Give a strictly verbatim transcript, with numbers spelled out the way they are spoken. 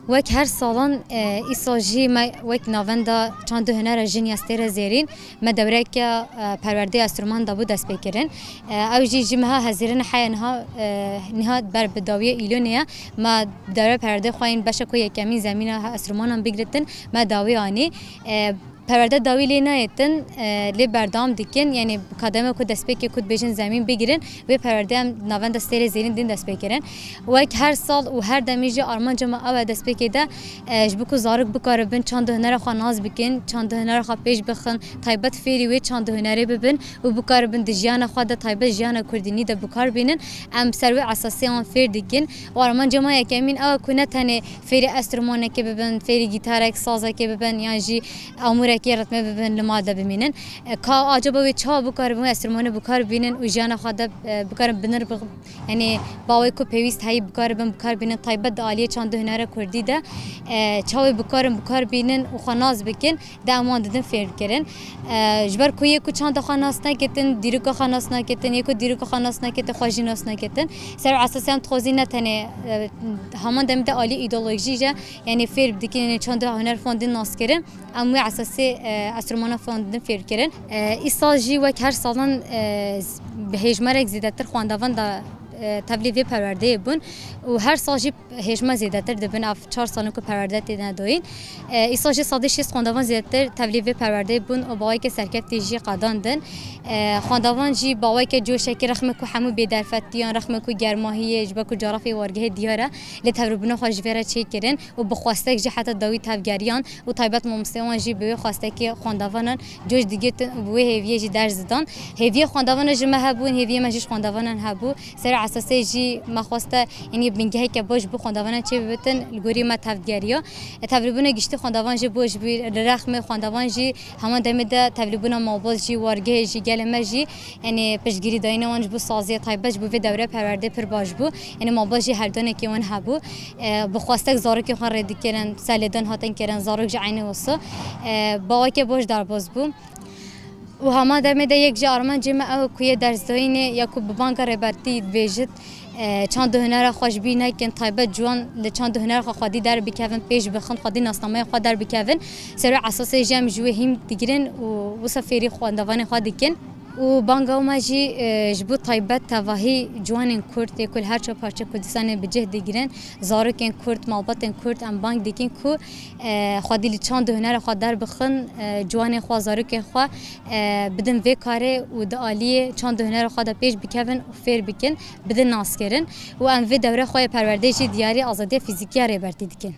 Wek her salan, e, îsal jî me wek Navenda Çand û Hunera Jin ya Stêrê Zêrîn me dewreke, e, perwerdeyê enstrûman de bû destpêkirin. E, ew jî ji meha Hezîrê heya niha, e, niha ber bi dawiyê Îlonê ye. Me dewre perwerdeyê xwe yên beşa ku yekemîn zemîna enstrûmanan bigiritin, me dawî anî. E, Perwerde dawî lê nayêtin, e, lê berdewam dikin. Yanî kademe ku destpêkê ku dibêjin zemîn bigirin, wê perwerde em Navenda Stêrê Zêrîn din dest pê kirin. Wek her sal û her demî jî armanca me ew e destpêkê de, e, ji bo ku zarok bikaribin çand û hunera xwe nas bikin, çand û hunera xwe pêş bixin, taybet fêrî wê çand û hunerê bibin û bikaribin di jiyana xwe de taybet jiyana kurdînî de bikar bînin. Em ser wê esasê wan fêr dikin. Û armanca me yekemîn ew e ku ne tenê fêrî enstrûmanekê bibin, fêrî gîtarek, sazekê bibin yan jî amûrekê ritmê bibin, li mal de bimînin. E, ka acaba wê çawa bikaribin wê enstrûmanê bikar bînin û jiyana xwe de, e, bikarin binir bi, yanî bawê ku pêwîst heyî bikaribin, bikar bînin, taybet di aliyê çand û hunera kurdî de, e, çawa wê bikarin, bikar bînin û xwe nas bikin, de em wan didin fêr kirin. E, ji ber ku yê ku çanda xwe nas neketin, dîroka xwe nas neketin, yê ku dîroka xwe nas neketin, xwe jî nas neketin. Ser esasê em dixwazîn ne tenê, e, heman demê de alî îdeolojî jî, yanî fêr dikin, yanî çanda huner fon din nas kirin. Em wê esasê, e, enstrûmana fon din fêr kirin. E, îsal jî wek her salan, e, z-, bi hêjmarek zêdetir xwendavan da, e, tevlî vê perwerdeyê bûn û her sal jî hêjma zêdetir dibin. Ev çar salin ku perwerde têne dayîn. E, îsal jî sedî şêst xwendavan zêdetir tevlî vê perwerdeyê bûn û baweke serkeftî jî qedandin. E, xwendavan jî baweke coşekî rexme ku hemû bêderfetiyan, rexme ku germahiyê, ji ber ku carafê wargehê diyar e, lê tevlîbûna xwe ji vê re çêkirin û bi xwestek jî heta dawî tevgeriyan û taybet mamosteyê wan jî bi wê xwestekê xwendavanan coş digirtin û bi wê hêviyê jî ders didan. Hêviyê xwendavanan ji me hebûn, hêviyê me jî ji xwendavanan hebû. Ser esasê jî me xweste, yanî bingeheke baş ji bo xwendavanan çê bibitin, li gorî me tevdigeriya. E, tevlîbûna giştî xwendavan jî baş bû, li rexmê xwendavan jî heman demê de tevlîbûna malbat jî, wargehê jî, gelê me jî, yanî piştgirîdayîna wan ji bo saziyê taybet ji bo vê dewre perwerdê pir baş bû. Yanî malbat jî heldanekê wan hebû. E, bi xwestek zarokên xwe rê dikirin, serlêdan hatin kirin, zarok jî eynî wisa. E, baweke baş derbas bû. Û hema demê de yek ji armancê me ew ku yê dersdayînê ya ku bi banga rêbertî dibêjit, e, çand û hunera xwe ji bîr nekin, taybet ciwan li çand û hunera xwe xwedî derbikevin, pêş bixin, xwedî nasnameya xwe derbikevin. Ser wê esasê jî em ji wê hîm digirin û wisa fêrî xwendevanê xwe dikin. Û banga me jî, e, ji bo taybet tevahî ciwanên Kurd ê ku li her çar parçe Kurdistanê bi cih digirin, zarokên Kurd, malbatên Kurd em bang dikin ku, e, xwedî li çand û hunera xwe derbixin, e, ciwanê xwe, zarokên xwe, e, bidin vê karê û di aliyê çand û hunera xwe de pêş bikevin û fêr bikin, bidin naskirin. Û em vê dewre xwe yê perwerdeyê jî diyarî azadiya fîzîkî ya rêbertî dikin.